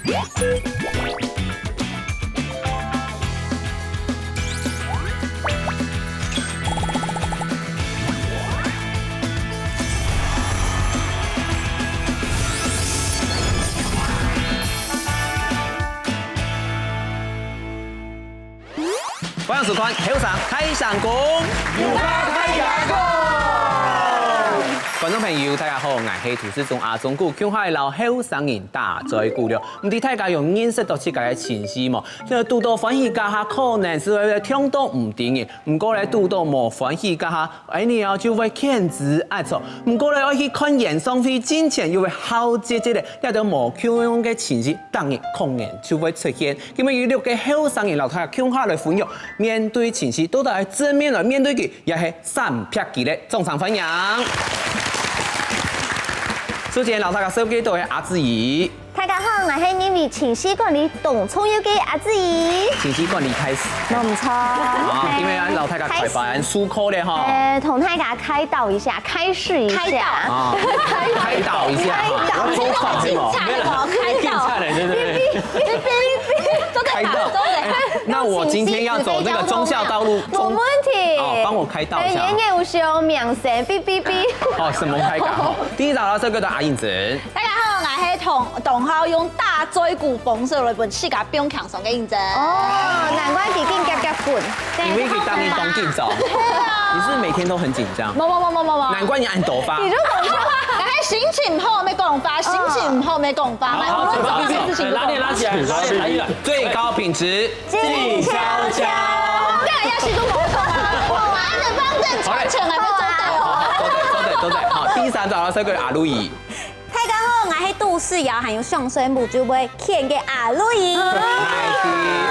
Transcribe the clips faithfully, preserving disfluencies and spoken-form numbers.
歡迎收看《後生大聲公》。有話大聲講。觀眾朋友，大家好，𠊎係涂世忠阿忠牯，共下摎後生人打嘴鼓了。毋知大家有認識到自家个情緒無？這堵到歡喜該下，可能係會暢到毋知人；毋過咧，堵到無歡喜該下， 哎，你哦，就會譴責齷齪。毋過咧，愛去看演唱會進前，又會好節節咧，這兜無共樣个情緒，當然可能就會出現。今日有六個後生人摎大家共下來分享，面對情緒，到底係正面來面對佢，也係閃避佢咧。掌聲歡迎！首先，摎大家紹介到个阿志怡。 大家好，𠊎係認為情緒管理當重要个阿志怡。情緒管理大師。無毋著。啊，因為𠊎摎大家開班授課咧吼。呃，同大家開導一下，開示一下。開導。啊，開導一下哈。開導。要做法是嗎？警察的嗎？開導。警察的，對不對？開導。哎，那我今天要走那個忠孝東路，沒問題。哦，幫我開導一下。哎，也有使用名聲，嗶嗶嗶。哦，什麼開導？第一個摎大家紹介个阿英子。 大家好，𠊎係當，當好用打嘴鼓方式來分自家放輕鬆个英子。哦，難怪佢緊遽遽滾。因為佢當日當緊張。對啊。你是不是每天都很緊張？無無無無無無。難怪你恁多話。你就講說，𠊎係心情毋好，愛講話，心情毋好，愛講話，好，好，好，好，好，拉鍊拉起來，拉鍊拉起來。最高品質。 靜悄悄。該也是都無講啊，我們的方正超前還沒做到哦。好，做得，做得，做得。好，第三張，摎大家紹介个阿路易。大家好，𠊎係都市婊，還有上身部就會譴个阿路易。哎，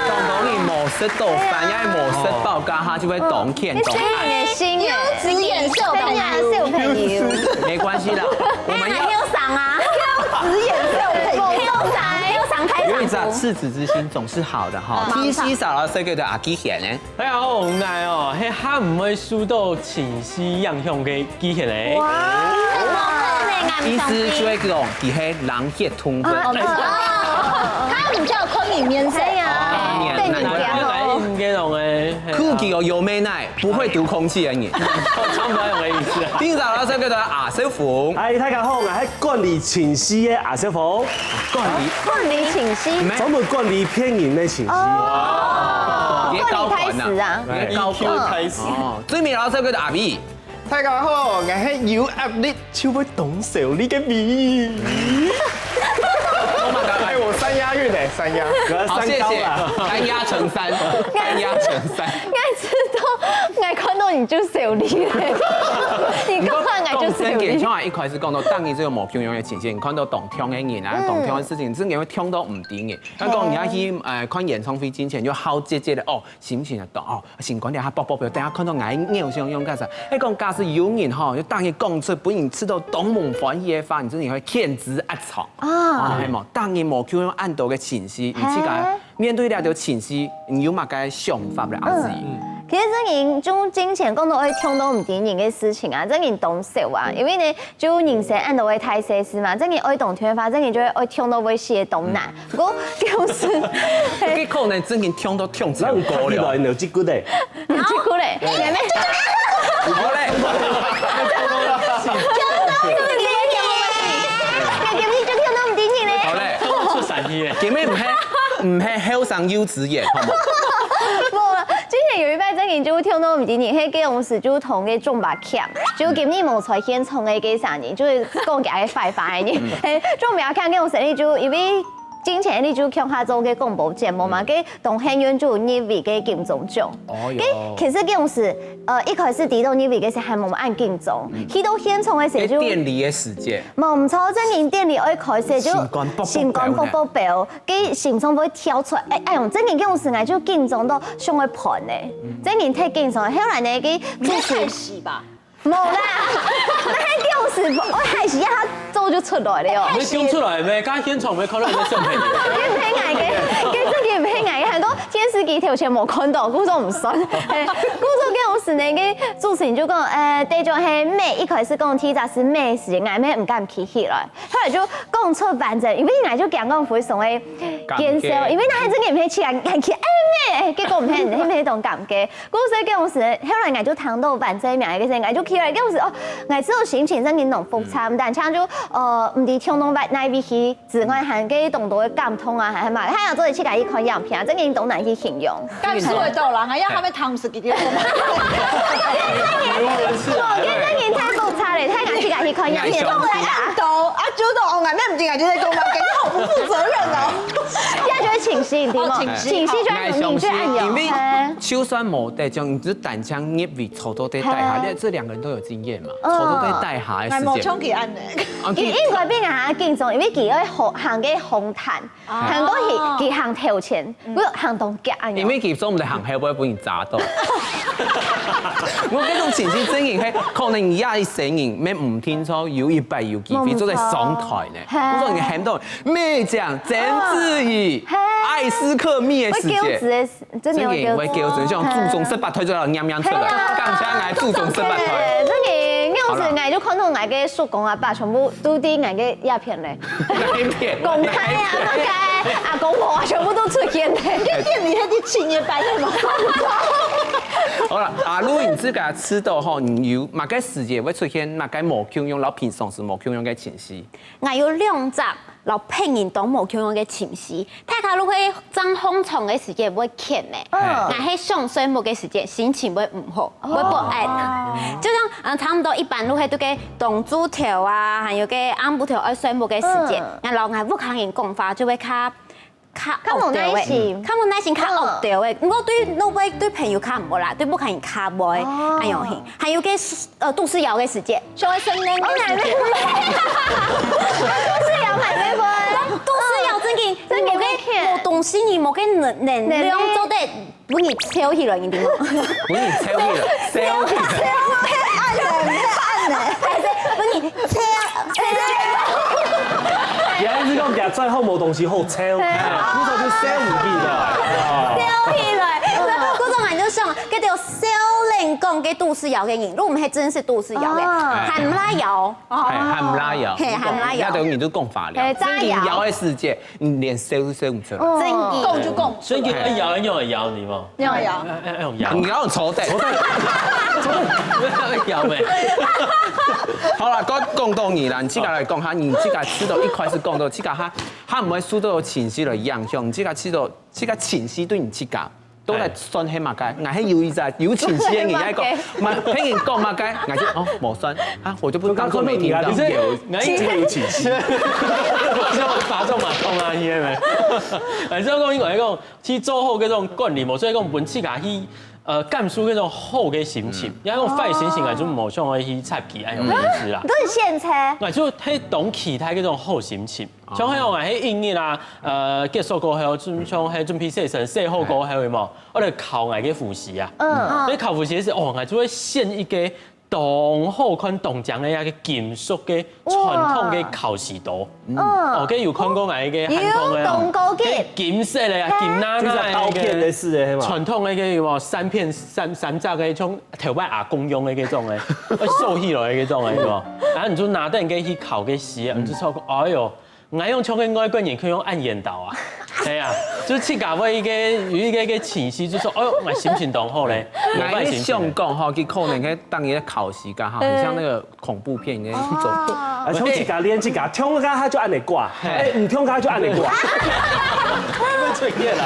當多人無食到飯，也無食飽，該下就會當譴當齧。你是你的心耶，幼稚園小朋友。對啊，小朋友。沒關係啦，我們要，哎，還有啥啊？幼稚園小朋友，有啥？有啥開場白？有一隻赤子之心總是好的哈。嗯。第四張，摎大家紹介个阿基賢呢？ 大家好，𠊎哦，係較毋會受到情緒影響个機器人。哇，意思就係講，佢係冷血通分。啊，哦，他比較昆明面色。哎呀，哦，對你比較好。該種誒，係啊。酷奇哦，有美奶，不會讀空氣而已。差不多有个意思啊。第五張，摎大家紹介个阿小鳳。嗨，大家好，𠊎係管理情緒个阿小鳳。管理。管理情緒。專門管理別人个情緒。哦。 哦，你也高管啊。管理大師啊。你也高管。E Q大師。哦，最尾摎大家紹介个阿V。大家好，𠊎係有壓力就會當愁慮个V。Oh my god，哎，我三押韻欸，三押。好，謝謝。三押成三，三押成三。𠊎知道，𠊎看到你就愁慮咧。你講話𠊎就愁慮。毋過講真个，像𠊎一開始講到，當你這種無共樣个情緒，你看到當暢个人啊，嗯。當暢个事情，真个會暢到毋知人。 像講你愛去，呃，看演唱會進前，就好節節个哦，心情啊，哦，心肝底下噗噗噗，等下看到𠊎偶像樣个啥。哎，講假使有人吼，就逐日講出分人試著當無歡喜个話，你真正會譴之齧齪。啊。哦，係無？逐日無共樣恁多个情緒，你自家面對這兜情緒，你有麼个想法咧，阿志？嗯。其實真个就進前講到愛暢到毋知人个事情啊，真个當愁啊，因為呢， 就人生恁多个大細事嘛，真个愛當暢个話，真个就會愛暢到會死个當難。毋過，就是，該可能真个暢到暢成歌了。那有這句咧？有這句咧？好咧。今日就暢到毋知人咧。好咧。出產業。今日毋係，毋係後生幼稚園，好無？無啦，之前有一擺真个就暢到毋知人，係該當時就同該中巴強，就今日無在現場个該三人， 就係講佢个壞話个人。嘿，就毋要看該種生理，就因為進前你就共下做个廣播節目嘛，該當幸運就有入圍个金鐘獎。哦喲。該其實該種時，呃，一開始知道入圍个時還無恁緊張，去到現場个時就該典禮个時節。無毋著，正經典禮愛開始就心肝噗噗飆呢。心肝噗噗飆，該心臟會跳出來。哎，哎喲，正經該種時𠊎就緊張到想愛噴呢，正經忒緊張。後來呢，該主持人，你會噴死吧？無啦，該个公司，我還係要他做就出來了哦。你講出來咩？剛現場沒看到你在笑咩？佢毋係𠊎个，佢真个毋係𠊎个，還講電視機頭前無看到，故所毋算。嘿，故所該公司呢，該主持人就講，呃，第一種係咩，一開始講第一隻係咩時，𠊎咩毋敢企起來，後來就講出完整，因為𠊎就驚講非常个見笑，因為那還真个毋係起來，還起哎咩，結果毋係，毋係當感覺。 故所該時，後來𠊎就聽到完整名个時，𠊎就起來，該時哦，𠊎這種心情真个當複雜，但像就呃，毋知聽到哪位去之外，還有當多个感動啊，還嘛，還要做自家去看影片啊，真个當難去形容。感受得到啦，還要他們談時給你。我跟那年太複雜了，太難自家去看影片。到啊，就到哦，𠊎毋知𠊎就在講嘛，感覺好不負責任哦。這就係情緒，對嗎？情緒，情緒就愛有，你就愛有，因為就算無得獎，你只單淨入位坐到在台下，這兩個人都有經驗嘛，坐到在台下个時間。𠊎無像佢恁呢。啊，佢應該比𠊎還緊張，因為佢愛行，行个紅毯，行過去，佢行頭前，我行當遽恁樣。因為佢做毋得行後背，分人抓到。我這種情緒真个係，可能你這一生人，乜毋定著有一擺有機會做得上台呢。我說你喊到，咩獎，曾志怡，愛斯克密的時間。 真个會叫，真个會叫，像祖宗十八代就要娘娘出來，感謝𠊎祖宗十八代。真个，有時𠊎就看到𠊎个叔公阿伯全部都在𠊎个影片咧。哪一片？公開啊，麼个阿公婆啊，全部都出現咧。一點你還得青年白日嘛。好了，阿如你自家知道吼，你有麼个時節會出現麼个無共樣，然後平常時無共樣个情緒？ 𠊎有兩隻摎別人當無共樣个情緒。大家都係正放鬆个時節會譴呢，𠊎係上睡目个時節心情會毋好，會不安。就像嗯，差不多一般都係對个當晝頭啊，還有个暗晡頭愛睡目个時節，𠊎摎𠊎屋下人講話就會較較惡毒个，較無耐心，較無耐心，較惡毒个。毋過對老輩對朋友較毋會啦，對屋下人較會，哎喲嘿，還有个 呃，肚屎枵个時節。像愛生囡个時節。肚屎枵還會會。肚屎枵正經，正經會譴。無東西，你無个能，能量做得分你瘦起來，你知無？分你瘦起來，瘦起來。瘦，按呢，按呢。還係分你瘦，瘦。原來係講食再好無東西好瘦，你就瘦毋起來。瘦起來，故所𠊎就想，該兜少年講个肚屎枵个人，如果毋係真係肚屎枵个，還毋拉枵。 係，還毋拉枵。係，還毋拉枵。該兜人都講法了，係，真个枵个時節，你連笑都笑毋出來。真个。講就講。所以就愛枵，愛用枵，你無？用枵。愛用枵。你要坐在。坐在。枵咩？好了，講，講到你啦，你自家來講下，你自家知道一開始講到，自家哈，哈毋會受到情緒个影響，你自家知道，自家情緒對你自家 都來算係麼个？𠊎係有一隻有情緒个人，𠊎講，嘛，別人講麼个，𠊎就哦，無算啊，我就不當做沒聽到。你是，𠊎一直有情緒，我就發作嘛，痛啊，你知道嗎？還是要講，應該講，去做好這種管理嘛，所以講，分自家去，呃，感受這種好个心情，要用壞心情來做無想要去插佢，哎，有意思啦。你都很現實。𠊎就係當期待這種好心情。 像係哦，𠊎係一日啊，呃，結束過後，準，像係準備洗身，洗好過後，有無？𠊎來考𠊎个護士啊。嗯。你考護士个時，哦，𠊎就會選一個當好看、當靚个一個金屬个傳統个考試刀。哦，該有看過𠊎个韓國个哦，有，當高級。該金色个啊，金那那个。就像刀片類似的，係嘛？傳統个該有無？三片、三，三隻个，像頭擺阿公用个該種个，會收起來个該種个，有無？然後你就拿等該去考該試，你就說，哎喲， 𠊎用像个外國人去用按眼刀啊。係啊，就自家會一個，有一個，一個情緒，就說，哎喲，𠊎心情當好咧，𠊎个想講吼，佢可能該當日考試間吼，很像那個恐怖片裡面那種。啊，像自家練自家，像个他就按呢掛，哎，毋像个他就按呢掛。會出現啦。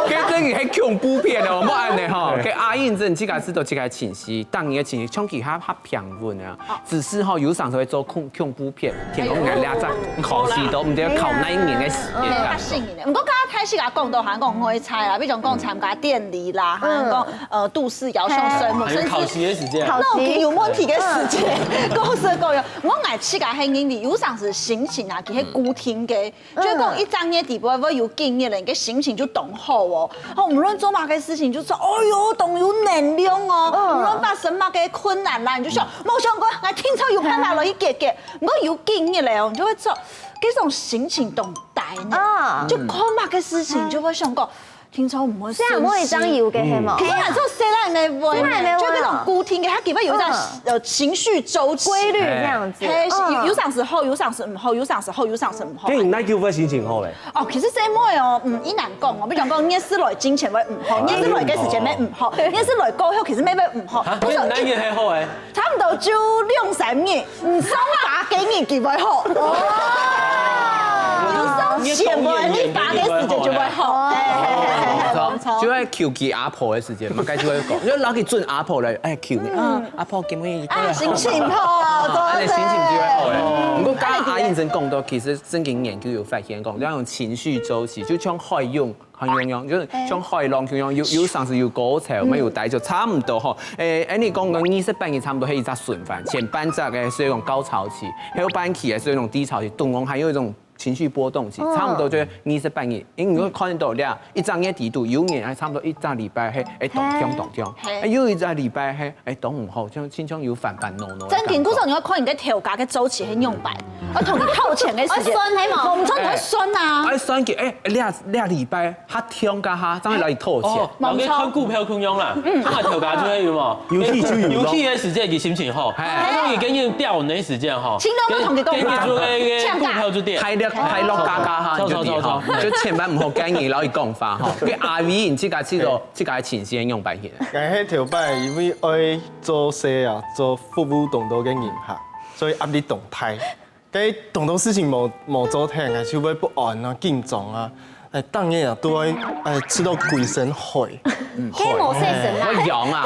該真个係恐怖片哦，莫按呢吼。該阿英真自家知道自家情緒，當日个情緒，像其他較平穩啊。 只是吼，有常常會做恐，恐怖片，天公人家這考試都毋知考哪一年个時間。較幸運的。毋過剛剛開始啊，講講到還講外在啦，比如講參加典禮啦，還講呃都市搖籃、水母，還有考試个時間啊。那種有問題个時間，各式各樣。我愛自家很認為，有常時心情啊，其實固定个。就講一整日底背會有經驗了，你个心情就當好哦。哦，無論做麼个事情，就說，哦喲，當有能量哦。無論發生麼个困難啦，你就想，無想過，𠊎聽說有辦法來去解決。如果有經驗了哦，你就會做，這種心情當 呆呢，就看麼个事情就會想講，聽說毋會順心。這樣毋會當有个係無？可是還做細人个會，細人个會就那種固定个，佢基本有一種呃情緒週期。規律這樣子。嘿，是有有常時好，有常時毋好，有常時好，有常時毋好。該你哪久會心情好咧？哦，其實這妹哦，嗯，一難講哦，比如講，月事來進前會毋好，月事來个時間會毋好，月事來過後其實會會毋好。啊，那那也還好哎。差不多就兩三日，毋上班个日子會好。哦，有上班个日子就會好。哎，就係求其阿婆个時間嘛，該就會講，就老去準阿婆來，哎，求你啊，阿婆今日啊，心情好，啊，你心情就會好了。不過剛剛阿英真講到，其實正經研究有發現講，要用情緒週期，就像海湧。 很樣樣，就像海浪共樣，有有上時有高潮，乜有低潮，差毋多吼。誒，恁樣講个二十八日差毋多係一隻循環，前半隻个係一種高潮期，後半期个係一種低潮期，中間還有一種情緒波動期，差毋多就係二十八日。因為你會看到這一隻月底肚，有人還差毋多一隻禮拜係誒當強當強，誒有一隻禮拜係誒當毋好，像親像有煩煩惱惱。正經，故所你會看你个頭家个週期係仰般。 我同你討錢个時間，會算係無？我毋錯，你會算啊。哎，算起，哎，這這禮拜佢強加下，正會來討錢。哦，老跟看股票共樣啦，嗯，看頭家就會有無？有去就有咯有去个時間佢心情好，哎然後佢跟人調人个時間吼，請問我同你講跟跟住个股票就跌。太落太落加加下，你就知吼，就千萬毋好跟人老去講話吼。因為阿偉，你自家試著自家个情緒仰般形？𠊎係頭擺因為愛做事啊，做服務當多个人客，所以壓力當大。 該當多事情無無做忒，𠊎就會不安啊、緊張啊，哎，當日啊都會哎食到歸身汗。該無洗身啦。會癢啊，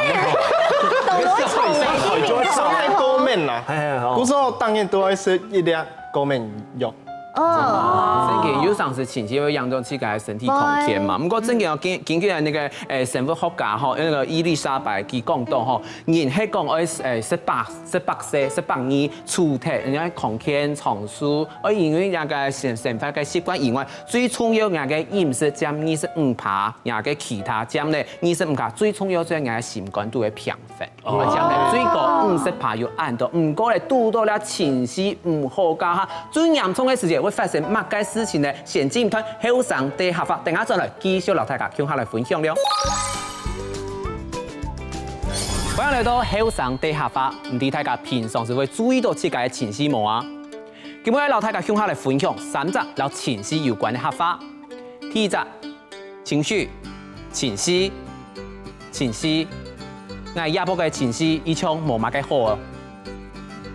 當多會臭味，就會上來過敏啦。哎，好故所當日都會食一粒過敏藥。哦，真个有常時情緒會影響自家个身體康健嘛。毋過真个哦，根根據那個誒生物學家吼，那個伊麗莎白佢講到吼，人係講愛誒十八十八歲、十八年出頭，人家康健長壽，愛因為人家生生活个習慣以外，最重要人家个飲食佔二十五趴，人家个其他佔咧二十五趴，最重要係人家心肝肚个平衡。 而且呢，最高五十趴有恁多，毋過咧，堵到了情緒毋好个下，最嚴重个時節會發生麼个事情呢？先進一段後生大客話，等下轉來繼續摎大家共下來分享了。歡迎來到後生大客話，毋知大家平常時會注意到自家个情緒無啊？今日摎大家共下來分享三隻摎情緒有關个客話。第一隻， 情緒，情緒，情緒。𠊎這駁个情緒一向無麼个好哦。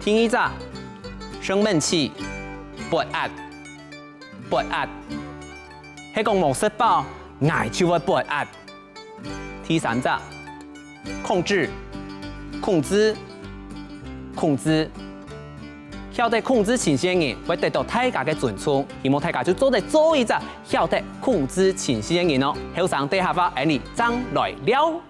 第二隻，生悶氣，發閼，發閼。係講無食飽，𠊎就會發閼。第三隻， 控制，控制，控制。曉得控制情緒个人會得到大家个尊重，希望大家就做得做一隻曉得控制情緒个人哦。後生大客話，恁樣正來尞。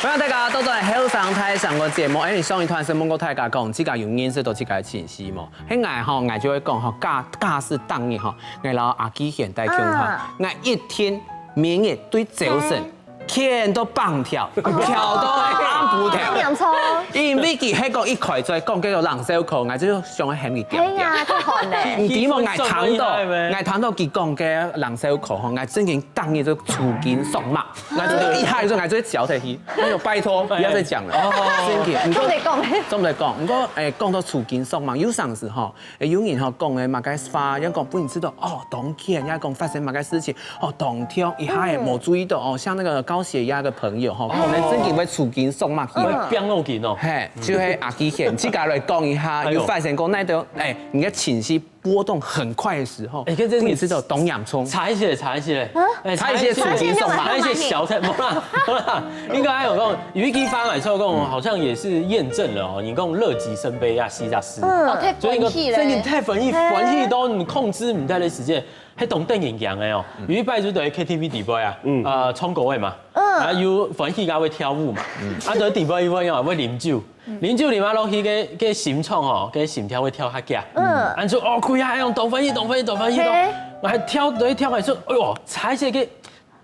歡迎大家倒轉來後生大聲公个節目。哎，上一段係問過大家講，自家有認識到自家个情緒無？ 係𠊎吼，𠊎就會講吼，假假使當日吼，𠊎摎阿基賢戴共下，𠊎一定每日對朝晨，譴到放跳，跳到暗晡頭。太嚴重。因為佢係講一開嘴講該個冷笑話，𠊎就想要喊佢點點。哎呀，太寒了。你知無？𠊎聽到，𠊎聽到佢講个冷笑話吼，𠊎正經當日就出驚縮目，𠊎就一下就𠊎就會笑起去。哎呦，拜託，不要再講了，正經。做得講。做得講，毋過誒，講到出驚縮目，有常時吼， 誒，有人吼講誒麼个話，人講分你知道哦，當譴，人講發生麼个事情，哦，當痛，一下誒無注意到哦，像那個高血压个朋友吼，可能真个會出筋送脈去。會變腦筋哦。嘿，就係阿基贤，自家來講一下，哎喲有發生過那種，哎，你的情緒波動很快的時候，哎，跟這你知道懂洋葱，查一些，查一些，哎，查一些出筋送脈。查一些小菜，不啦，不啦，應該還有講，有一句話來說講，好像也是驗證了哦，你講樂極生悲啊，喜大師。哦，太歡喜了。所以你太歡喜，歡喜到你控制毋得个時間， 係當得人驚个哦。有一擺就在K T V底背啊，呃，唱歌个嘛，啊有歡喜个會跳舞嘛，啊在底背一位哦會啉酒，啉酒啉啊落去个个心臟哦，个心跳會跳較遽，嗯，啊就哦開啊，用當歡喜，當歡喜，當歡喜咯，還跳對跳還說，哎喲，差一些个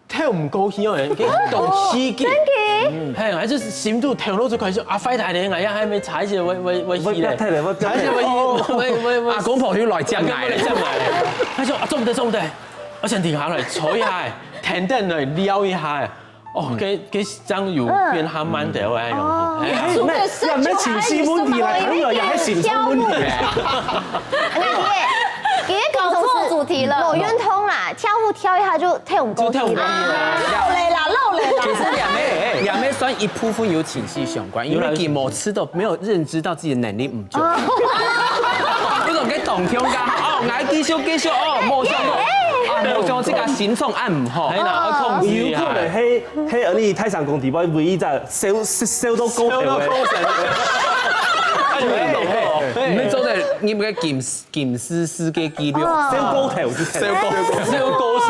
跳毋過去哦，个當刺激，真个，嘿，還是心肚跳落就開始啊，壞大咧，哎呀，還沒差一些會會會死咧，差一些會會會會。阿公婆就來接來了。 他說啊，做毋得，做毋得，我想停下來坐一下，停等來聊一下。哦，个个張有變較慢的，我哎喲，也没情绪问题啦，朋友也是心情问题。那你也，你也搞错主题了，我运通啦，跳舞跳一下就跳舞过去了，就跳舞过去了漏雷啦，漏雷啦。其实两位两位算一部分有情绪相关，因为你没吃到，没有认知到自己的能力唔足。不懂个懂听个哦，来继续继续哦，没想到啊，没想到这个心脏按唔好。哎，哪会控制啊？有可能黑黑而已，太上工地包唯一在烧烧到高头的，你们做的，你们个金金丝丝个纪录，烧高头就烧高，烧高神，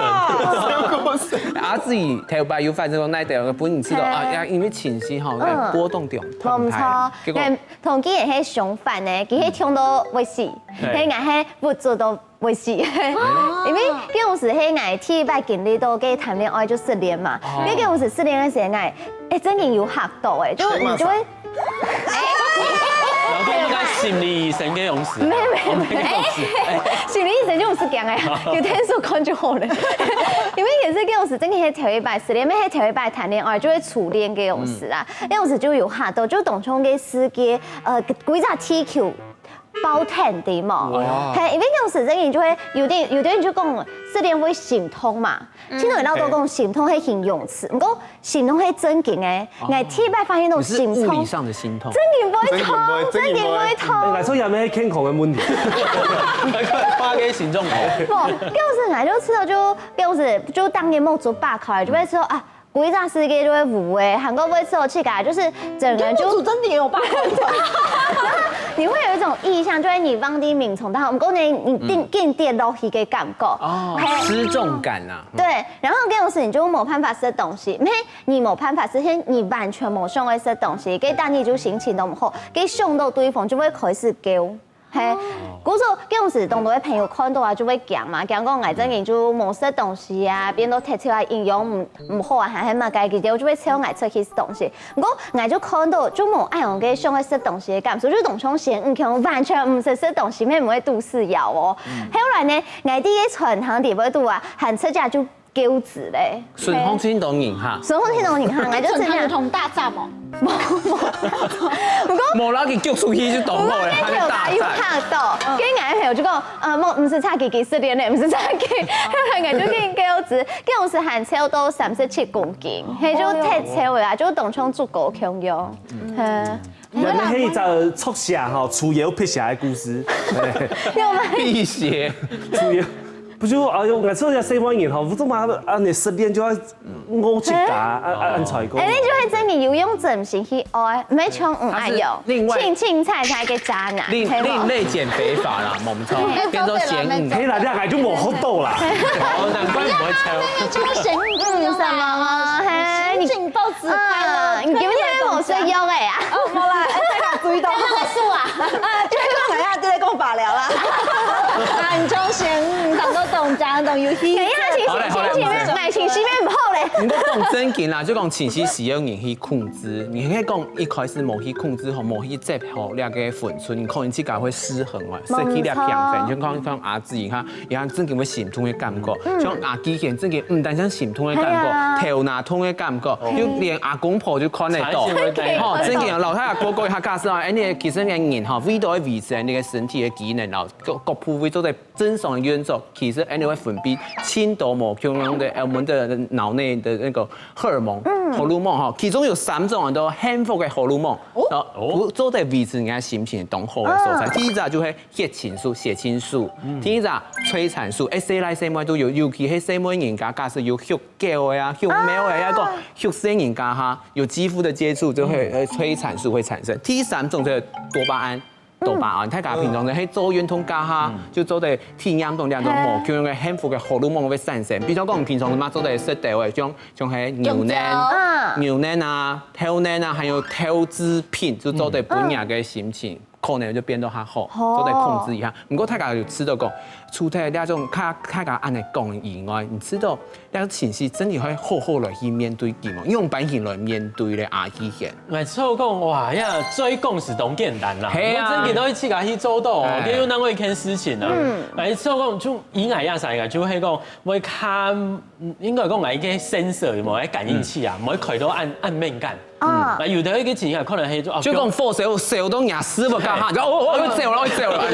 烧高神。啊，自己头擺有發生過那點，不你知道啊，因為情緒哈，波動點，冇錯，同佢也係相反呢，佢係痛到會死，佢也係鬱卒到 會死，因為該時係𠊎第一擺經歷到个談戀愛就失戀嘛，該該時失戀个時候，𠊎，哎，真个有嚇到哎，就你就會，然後應該心理醫生个樣子，沒有沒有沒有，心理醫生就毋使講哎，有天數看就好了，因為也是該時真个係頭一擺失戀，因為係頭一擺談戀愛就會初戀个樣子啊，該時就有嚇到，就當像个世界，呃，規隻地球 爆胎个嘛，係，因為該時真个就會有點，有的人就講失戀會心痛嘛，聽到人都講心痛係形容詞，毋過心痛係正經个，𠊎第一擺發現到心痛，物理上的心痛，正經會痛，正經會痛。來說也沒健康的問題，發个心臟病，不，該時𠊎就知道就該時就當年目珠擘開，就會說啊。 規隻世界就會烏誒，還過會受氣啊，就是整個人就主真的有辦法。你會有一種意象，就會你忘記命中，但毋過呢，你定定跌落去个感覺。哦，失重感啊。對，然後該時你就沒辦法食東西，因為你沒辦法食，你完全無想愛食東西，該當你就心情都毋好，該想到對方就會開始噭。 嘿，故所該時當多个朋友看到啊，就會驚嘛，驚講𠊎正經就無食東西啊，變到體質啊營養毋毋好啊，還係麼个，佢兜就會招𠊎出去食東西。毋過𠊎就看到就無恁樣个想愛食東西个感受，就當像仙女共樣完全毋使食東西，乜毋會肚屎枵哦。後來呢，𠊎在該餐廳底背肚啊，還自家就 噭眵咧。順風順到人哈，順風順到人哈，𠊎就真正同大戰哦。無啦，佢噭出去就懂好了，我跟頭擺有嚇到，跟𠊎个朋友就講，呃，莫毋使差幾幾失戀咧，毋使差幾，後來𠊎就緊噭眵，噭眵還超到三十七公斤，係就忒超了啊，就當像豬哥共樣，嗯。 原來係一隻作者吼，出遊辟邪个故事。有嗎？辟邪，出遊，不就哎喲，𠊎這下細妹人吼，不就嘛啊，你失戀就要怄自家，啊啊，恁才過。哎，你就會真的有用真心去愛，毋係像嗯哎喲，另外清清彩彩个渣男，另係無另類減肥法啦，我們從變做鹹魚。嘿啦，這樣就無好鬥啦。哦，難怪不會抽。就是神經嗯，什麼？嘿，你緊抱子快樂，嗯，你今天有吃藥哎啊？哦，無啦，哎，大家注意到。那个树啊，啊，就係講哎呀，就係講罷了啦。啊，你就先，嗯，當做懂講懂遊戲。等一下，情好嘞好嘞緒情緒面，買情緒面不好嘞。毋過講正經啦，就講情緒需要人去控制。你可以講一開始無去控制好，無去接好那個分寸，你可能自家會失衡啊，失去了平衡。就講像阿志，你看，你看正經會心痛的感覺，像阿基賢正經，毋單淨心痛的感覺，係啊頭那痛的感覺，就連阿公婆就看得到。真的吼，正經老太太哥哥他假設啊，哎，你其實你人吼，為到維持你个身體的機能，然後各各部位做得正常的運作，其實你會分泌盡多無共樣的hormone。人的腦內的那個荷爾蒙，荷爾蒙哈，其中有三種叫做幸福的荷爾蒙，哦，做得維持人家心情當好的所在。第一隻就係血清素，血清素。第二隻催產素，欸，細倈細妹都有，尤其係細妹人家，假使有畜狗的啊，畜貓的啊，講畜生人家哈，有肌膚的接觸就會呃催產素會產生。第三種就是多巴胺。多巴胺，大家平常時係做運動該下，就做得體驗到這種無共樣个幸福个荷爾蒙會產生。比如講，平常時嘛做得食豆个，像像係牛奶、牛奶啊、豆奶啊，還有豆製品，就做得分人个心情，可能就變到較好，做得控制一下。毋過大家有知道講，除忒這種大大家恁樣講以外，你知道 這情緒真的會好好來去面對佢無？用般形來面對咧，阿基贤。𠊎試過講，哇，呀，做工係當簡單啦，係啊，𠊎真个都會自家去做到哦，哎，這又另外一件事情啊。嗯，𠊎試過講，就以𠊎呀啥个，就會講，會較，應該講𠊎一個 sensor 有無？感應器啊，無開到恁恁敏感。 啊，那有的一個情形可能係就哦，就講火燒燒到牙齒不乾哈，就哦哦哦，走了，走了，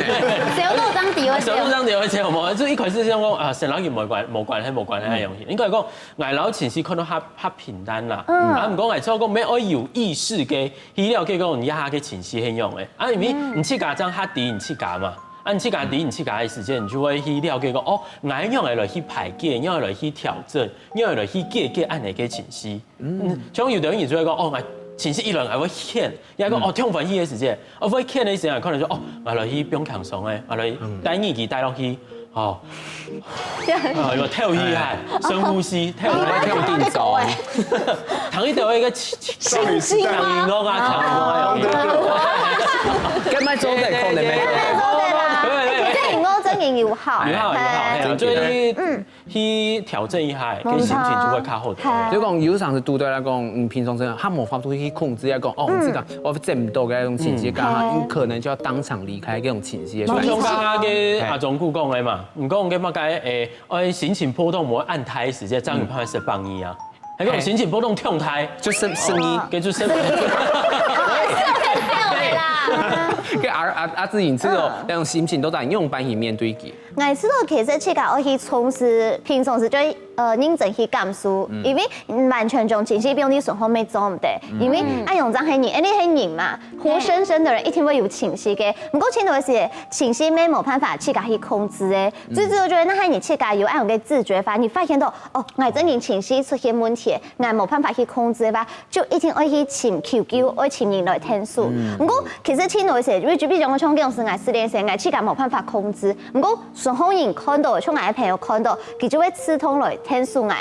走路當地會走，走路當地會走嘛，就一開始想講啊，生老病無關無關係無關係个東西，應該講，𠊎老情緒可能較較平淡啦，啊，毋過𠊎做講，愛有意識个去了解講你這下个情緒係樣个，啊，因為你自家正較知你自家嘛，啊，你自家知你自家个時間，你就會去了解講，哦，𠊎仰仔來去排解，仰仔來去調整，仰仔來去解決恁樣个情緒。 嗯，像有的人就會講，哦，𠊎情緒一來，𠊎會譴，也講，哦，痛歡喜个時節，哦，會譴个時節，可能說，哦，𠊎來去放輕鬆欸，𠊎來戴耳機戴落去，哦，啊，有透氣啊，深呼吸，透氣，跳定走，躺一條一個輕輕輕輕鬆啊，輕鬆啊，該賣做得空的沒？對對對，這應該真的有效，有效有效，嘿啊，所以嗯。 去調整一下，該心情就會較好的。就講有常時堵到來講，嗯，平常時較無法度去控制，來講，哦，這個我接毋到个那種情緒，剛好有可能就要當場離開這種情緒。就像剛剛个阿忠牯講个嘛，你講个麼个，誒，愛心情波動無恁大个時節，正有辦法釋放你啊。還有心情波動忒大，就生生意，該就生意。笑可以笑的啦。跟阿阿阿志穎這種那種心情都在用般形面對佢。 𠊎試著其實自家愛去重視，平常時就愛呃認真去感受，因為完全將情緒放在身項乜做毋得，因為恁樣正係人，因為係人嘛，活生生的人一定會有情緒个。毋過盡多時情緒乜無辦法自家去控制个，最主要就係若係你自家有恁樣个自覺法，你發現到哦，𠊎真經情緒出現問題，𠊎無辦法去控制个話， 就一定愛去尋求救，愛尋人來𢯭手。毋過其實盡多時，因為就比如講像這種事，𠊎失戀時，𠊎自家無辦法控制。毋過身項人看到，像𠊎个朋友看到，佢就會自動來𢯭手𠊎。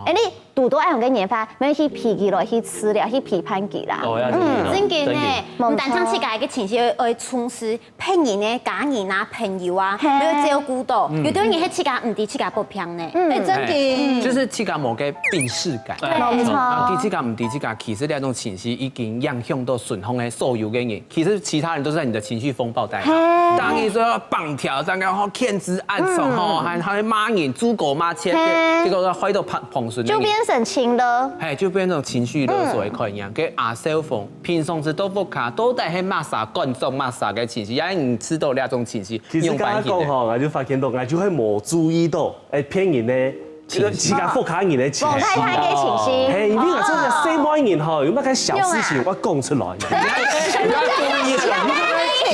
哎，你堵到恁樣个人話，愛去陪佢來去治療，去陪伴佢啦。哦，要去陪伴。真个呢，毋單淨自家个情緒愛重視， 別人个家人啊、朋友啊，嘿。愛照顧到。有兜人係自家毋知自家發病呢。嗯。哎，真个。就是自家無个病識感。對。無錯。啊，自家毋知自家，其實這種情緒已經影響到身項个所有个人。其實其他人都是在你的情緒風暴帶。嘿。當你說要綁條，這樣吼，譴責、暗爽吼，嗯。還還會罵人、豬狗罵街，嘿。結果害到旁旁人。就變成情勒。嘿，就變成情緒勒索的概念。嗯。跟阿少峰 平常時到屋下，到底係麼儕觀眾麼儕个情緒，也毋知道這種情緒，其實剛剛講吼，𠊎就發現到，𠊎就係無注意到，哎，別人个情緒，自家屋下人个情緒。無太太个情緒。嘿，因為𠊎真个細妹人吼，有麼个小事情，𠊎講出來。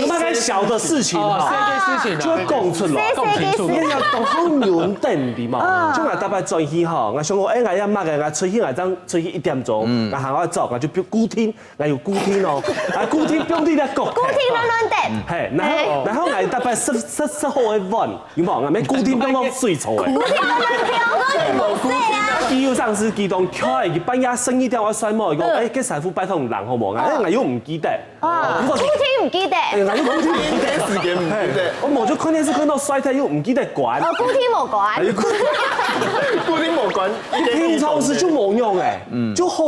有麼个小的事情吼，哦，細个事情啊。就會講出來。細細个事。因為要講好忍等的嘛，就𠊎逐擺轉去吼，𠊎想講，哎，𠊎要麼个，𠊎出去，𠊎正出去一點鐘，𠊎行到走，𠊎就固定 𠊎有固定哦，啊，固定放在該角。固定亂亂等。嘿，然後，嘿。然後𠊎逐擺食食食好个碗，有無？𠊎乜固定放到水槽个。固定亂亂飄，我就無洗啊。佢有當時佢當巧，佢半夜十二點愛睡無，佢講，嗯。哎，該師傅拜託你冷好無？𠊎，哎，𠊎又毋記得。哦，固定毋記得。哎，𠊎又固定毋記得。時間毋記得。嘿，𠊎無就看電視看到睡忒又毋記得關。哦，固定無關。哎，又固定，固定無關。平常時就無樣欸，就好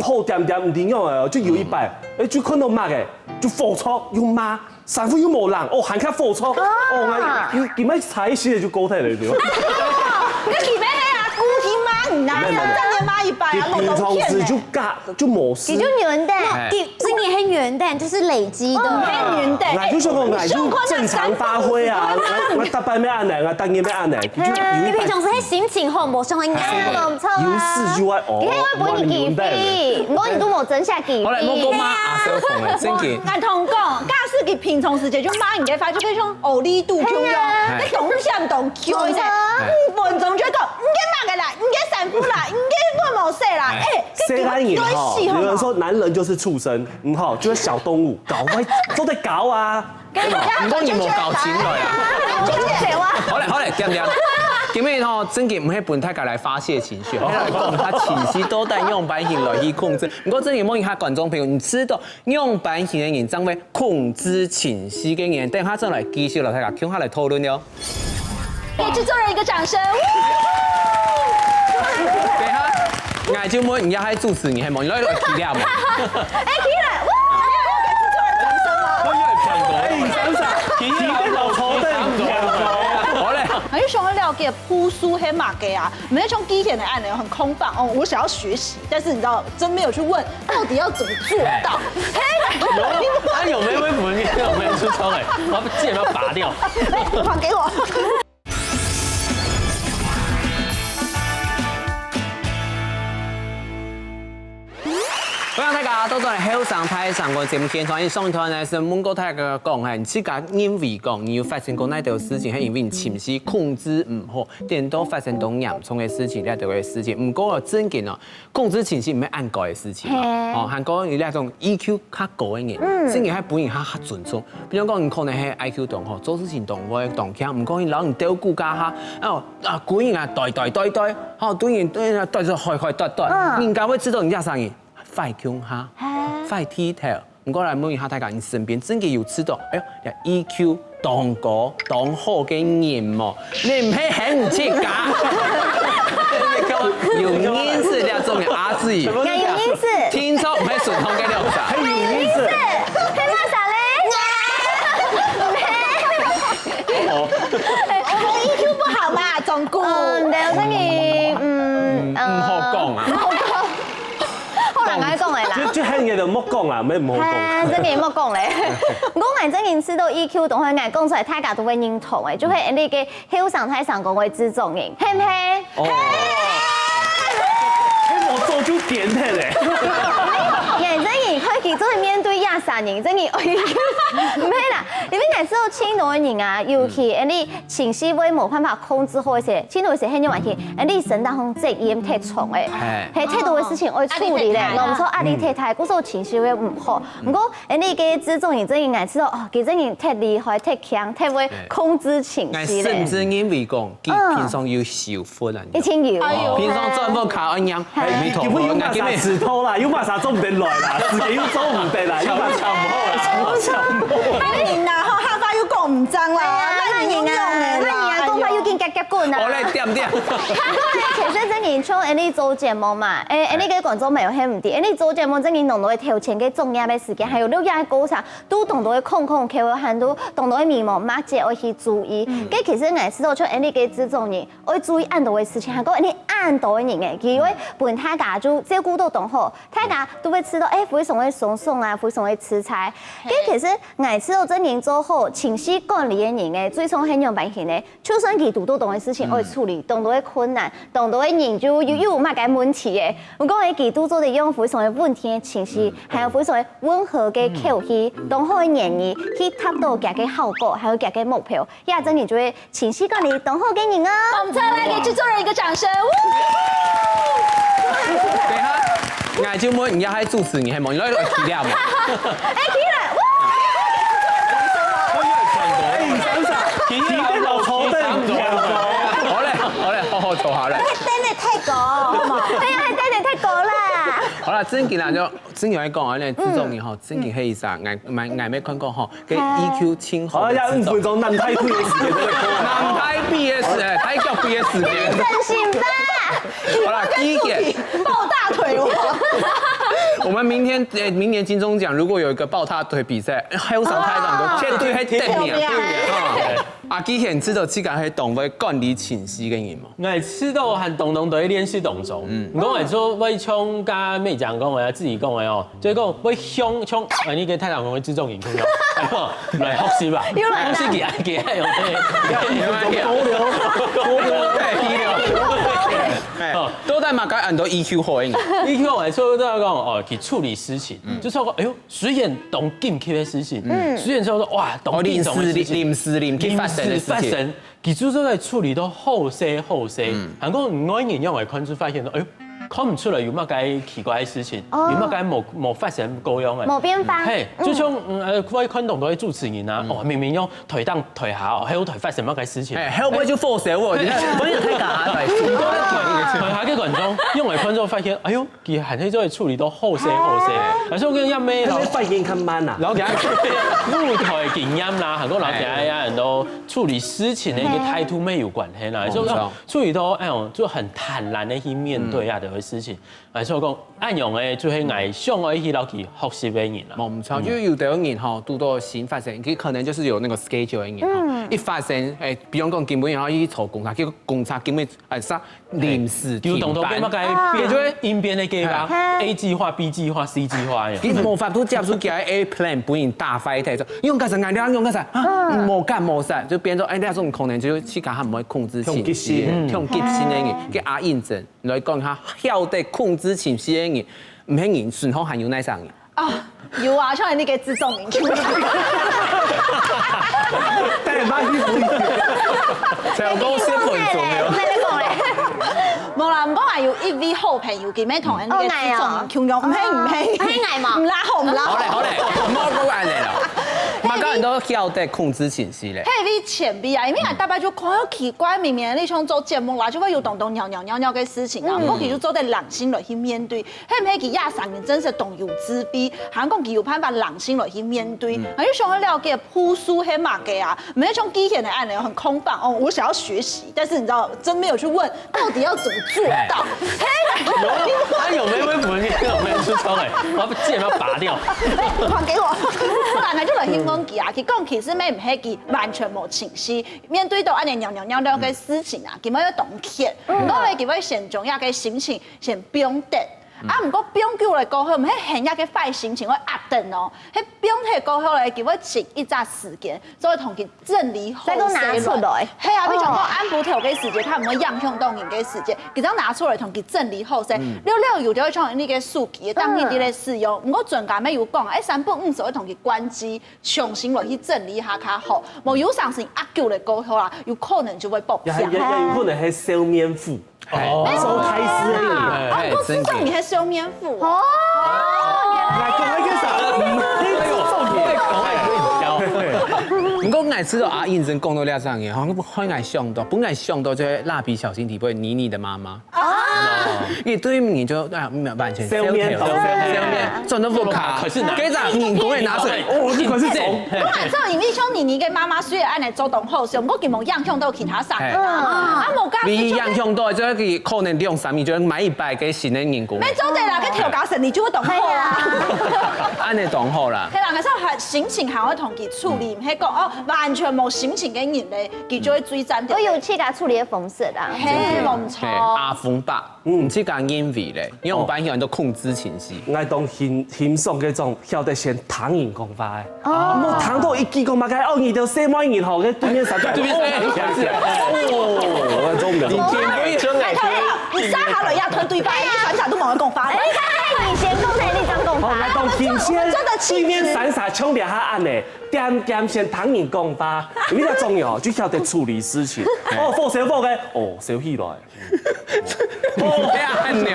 好恬恬，毋知樣欸，就有一擺 哎，就看到麼个，就火著，又罵，衫褲又無冷，哦，還較火著。哦。哦，𠊎，佢，佢乜差一息就過忒了，對吧？哎喲，你个前面那个啊，固定罵你啊，沒有，沒有，沒有。真的罵一擺啊，佢平常時就假，就無事。佢就忍的。哎。佢，真的很元旦，就是累积的。很元旦。那就想讲，那就正常发挥啊，那那大半要按呢，那大半要按呢，就有一百。你平常时个心情好，无像人家那么差啊。有事就爱哦，你看我分你机会，我很元旦。我你都没真下机会。好了，莫讲嘛，阿小凤了，真的。我同你讲，假使佢平常时节就骂你个话，就可以像哦，你都就样，你懂想懂就一下，五分钟就讲，你个骂个啦，你个散步啦，你个我没事啦，哎，这个有一死好吗？有人说男人就是畜生， 嗯吼，就是小动物，搞歪，做得搞啊。你讲你没搞清楚啊？好了好了，点点。今天吼，真的不是分大家来发泄情绪，我来讲他情绪到底用般型来去控制。不过真的问一下观众朋友，你知道用般型的人，成为控制情绪的人，等下再来继续了，大家共下来讨论了。 给制作人一个掌声。等一下，𠊎就问你要还主持，你还没，你来来起来嘛？哎，起来，哇！我要给制作人掌声吗？哎，你想想，今天老头在讲。好嘞。很想要了解朴素黑马给啊，没有从第一点的案呢很空泛哦，我想要学习，但是你知道，真没有去问到底要怎么做到。哎，他有没有问你有没有出错？哎，我要把剑要拔掉。还给我。 欢迎大家倒轉來後生大聲公个節目現場，上一段呢係問過大家講，係自家認為講，你有發生過哪兜事情，係因為你情緒控制毋好，顛倒發生到嚴重个事情，這兜个事情。毋過正經哦，控制情緒毋係恁高个事情哦。哦，還過有那種E Q較高个人，正經還分人較較尊重。 比如講，你可能係I Q當好，做事情當會當強，毋過你摎你鬥顧家下，哦啊，歸人啊，對對對對，吼，對人對人啊，對對開開對對，人家會知道你這生意壞共下，壞剃頭。毋過來問一下大家，你身邊真的有知道，哎喲，這E Q當高、當好个人無？你毋係很自家，有認識這種人阿志。 𠊎有認識。聽說毋係順風个綠茶。還有認識。係麼儕咧？我們E Q不好嘛，總顧。嗯，對，所以，嗯，毋好講啊。毋好講。好啦，𠊎講个啦。就就喊你都莫講啦，毋好講。哎，真个莫講咧。毋過𠊎真个知道E Q，等會𠊎講出來，大家都會認同个，就係恁个後生大聲公个製作人，係毋係？ 哦。哎，𠊎早就點忒咧。𠊎真个開始做面對這儕人，真个，毋係啦，因為𠊎知道盡多个人啊，尤其恁个情緒會無辦法控制好个時，盡多个時係因為佢，恁个身當中責任忒重个，係忒多个事情愛處理咧，壓力忒大。𠊎毋知壓力忒大，故所情緒會毋好。毋過恁个製作人真个𠊎知道，哦，佢真个忒厲害、忒強、忒會控制情緒咧。𠊎甚至認為講，佢平常有受 婚啊，一定有。哎喲，平常轉屋下恁樣，哎，你同我，你有麼儕事頭啦，有麼儕做毋得來啦，時間又做毋得啦，有麼儕毋好啦，有麼儕毋好。哎，你哪吼，下巴又講毋正啦，哎，慢點啊，慢點啊，講話又緊夾夾滾啊。好嘞，點點。其實真个像恁个做節目嘛，哎，恁个个觀眾朋友係毋知，恁个做節目真个弄到頭前个作業个時間，還有錄音个過程，都當多个空空缺，還有當多个眉毛，嘛，這愛去注意。該其實𠊎係講，像恁个个製作人， 愛注意恁多个事情，還過恁多个人誒，佢會分大家就照顧到當好，大家都會知道，誒，非常个鬆爽啊，非常个自在。該其實𠊎知道真正做好情緒管理个人誒，最終係仰般形呢？就算佢堵到當多个事情愛處理，當多个困難，當多个人就又又有麼个問題誒，毋過誒，佢都做得用非常个穩定个情緒，還有非常个溫和个口氣，當好个言語，去達到佢个效果，還有佢个目標，這真正就係 情緒管理當好个人哦。我們再來給製作人一個掌聲。等一下，𠊎就問你，你還主持，你還問，你來來起來嘛？哎，起來，哇！哎，你想想，今天老頭在講。好嘞，好嘞，好好坐下來。還等得太高，好嗎？哎呀，還等得太高啦。好了，正經啦，就正經來講啊，那製作人吼，正經係一隻，𠊎，𠊎，𠊎沒看過吼， 个E Q盡好个製作。哎呀，五分鐘，男大B个時間，男大B个時間，哎，大腳B个時間。真心吧？好啦，第一點，抱大腿王。我們明天，呃，明年金鐘獎如果有一個抱大腿比賽，後生大聲公絕對會得名。啊，阿基賢知道自家係當會管理情緒个人無？𠊎知道還當當在練習當中。嗯，𠊎係做會像該美講講个，自己講个哦，就係講會向像，哎，你跟太太講會製作人，看到，來學習吧，又來了學習幾愛幾愛用，高流，高流，哎，哦，都在馬該很多 E Q 好个人。E Q 好个，所以都要講哦，去處理事情，就說，哎呦，雖然當緊急个事情，雖然說哇，當緊張个事情，臨時臨時臨去發生个事情。臨時發生， 佢就做得處理到好勢好勢。還過外人仰會看就發現到，哎喲，看毋出來有麼个奇怪个事情，有麼个無無發生過樣个。無變化。嘿，就像嗯呃，我看當多个主持人啊，哦，明明用台頂台下哦，還有台發生麼个事情，哎，後背就發生哦，你看，我也太假了，台下个觀眾仰會看就發現，哎喲， 佢還係做得處理到好勢好勢，但是𠊎跟你講，沒老，反應較慢啊。老家舞台經驗啦，還過老家呀，很多處理事情个一個態度乜有關係啦。所以講處理到哎喲，就很坦然个去面對啊，這個事情。來說講，恁樣个就係𠊎想愛去摎佢學習个人啦。無毋著，就有个人吼，堵到新發生，佢可能就係有該個schedule个人吼，一發生，哎，比方講今晡日愛去坐公車，結果公車今晡日哎，煞臨時停班，有當多變麼个變，就會應變个計畫，A計畫、B計畫、C計畫呀。佢無法度接受佢个A plan，分人打壞忒，用該啥，𠊎用該啥，啊，無幹無啥，就變做，哎，這種可能就自家還毋會控制情緒，像急性个人，叫阿應真來講，佢曉得控制情緒个人，毋係人，身項還有哪儕人？ 啊，有啊，像你个製作人，對，蠻有意思。成功十分鐘了。無啦，毋過還有一位好朋友，佢乜同𠊎个製作人共樣，毋係毋係，毋係𠊎嘛，毋啦好毋啦好。好咧好咧，毋好講恁樣啦。嘛，當然都曉得控制情緒咧。係位前輩啊，因為大家就看到奇怪，明明你像做節目啦，就會有當多扭扭扭扭个事情啊，毋過佢就做得冷靜來去面對。 係毋係佢這儕人真實當有智慧，還講佢有辦法冷靜來去面對，還有想要了解步數係麼个啊？毋係像機器人恁樣很空泛哦，我想要學習，但是你知道，真沒有去問到底要怎麼做到。嘿，他有沒有問題？我沒出錯哎，我要把劍要拔掉。還給我，不然呢就來去問佢啊，佢講其實乜毋係佢完全無情緒，面對到恁樣扭扭扭扭个事情啊，佢乜要當譴，毋過呢佢會先將這個心情先放忒。 啊，毋過放久了過後，毋係現在个壞心情會壓等哦，係放忒過後咧，佢會請一隻時間，再同佢整理好勢落。再拿出來。係啊，比如講暗晡頭个時節，佢毋會影響到人个時節，佢正拿出來同佢整理好勢。了了有就會像你个手機，當日你來使用，毋過專家乜有講，哎，三不五時會同佢關機，重新落去整理一下較好。無有當時壓久了過後啊，有可能就會爆炸。也也也有可能係笑面虎。 哦，做太師个人。哦，都知道你還笑面虎哦。來講那個啥，毋過𠊎知道阿應真講到這樣个，好像分𠊎想到，分𠊎想到這個蠟筆小新裡背妮妮的媽媽。哦，一對面就啊，完全笑面虎，笑面虎，轉到屋下，可是呢，家長人講个拿出來，哦，你可是從，不然照理你像妮妮个媽媽，雖然恁樣做當好笑，毋過佢無影響到其他人。 啊，無加你影響到，就係可能兩三年就買一百個新个人工。沒做得啦，該頭家生理就會當好啊。恁樣當好啦。係啦，可是還心情還會同佢處理，係講哦，完全無心情个人咧，佢就會最讚的。我有自家處理个方式啊。係，無錯。阿峰爸，嗯，自家認為咧，因為我們班有很多控制情緒。𠊎當欣欣賞該種曉得先聽人講話个。 哦，莫聽到一句講麼个，哦，你兜細妹人吼，該對面三個，對面三個，哦，我中了。你先，你先，你三下來也吞對白，你三下都無講話。哎，你先講，你先講話。哦，來講，聽先，真的，對面三下衝兩下按呢，點點先聽人講話，你較重要，就曉得處理事情。哦，火燒火个，哦，燒起來。 哦，不要按鈕。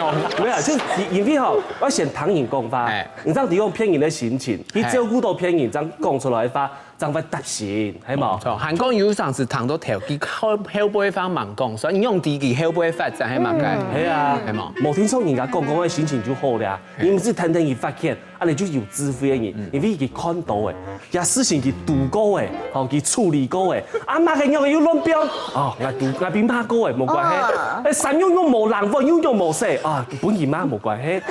沒有，就是因為吼，我先聽人講話，哎，你這樣提供別人个心情，去照顧到別人，這樣講出來个話，這樣會踏實，係無？錯，還講有常時聽到頭，佢後後背方忙講，所以你用第一句後背發展，係嘛？係啊，係嘛？無聽說人家講講个心情就好了，你毋係天天去發現， 恁樣就有智慧个人，因為佢看到个，這事情佢堵過个，吼，佢處理過个，啊，麼个樣个又亂標，哦，𠊎堵，𠊎被罵過个，無關係。哎，衫又用無冷風，又用無洗，啊，本人罵無關係。